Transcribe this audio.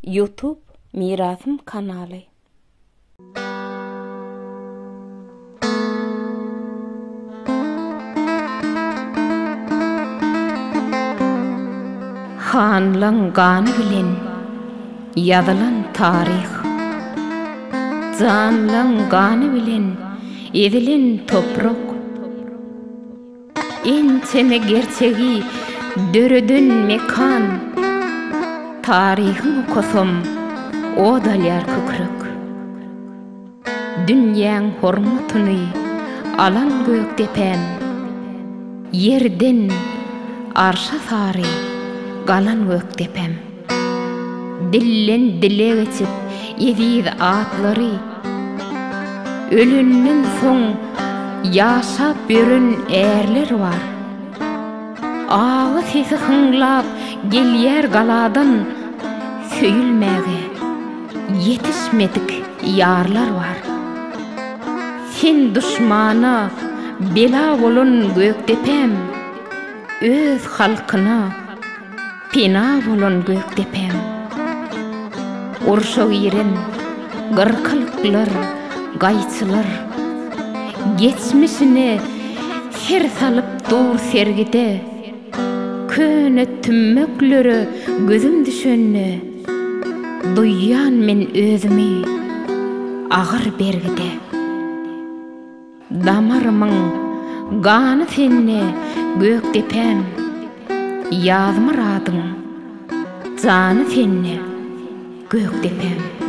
Youtube Mirasym kanaly. Hanlaň gany bilen ýazylan taryh. Janlaň gany bilen ezilen toprak. Ençeme gerçegi döreden mekan. Taryhyň okasam ot alýar kükrek. Dünýäň hormatyny alan Gökdepäm, Ýerden arşa sary galan Gökdepäm. Dilden dile geçip eziz atlary, Ölenden soň ýaşap ýören ärler bar. Agy sesi hyňlap gelýär galadan, Söýülmäge ýetişmedik ýarlar bar. Sen duşmana bela bolan Gökdepäm, Öz halkyna pena bolan Gökdepäm. Urşa giren gyrkylyklar, gaýçylar, Geçmişine ser salyp dur sergide. Köne tümmeklere gözüm düşende, Duýýan men özümi agyr bergide. Damarymyň gany sende Gökdepäm, Ýazmyradyň jany sende Gökdepäm.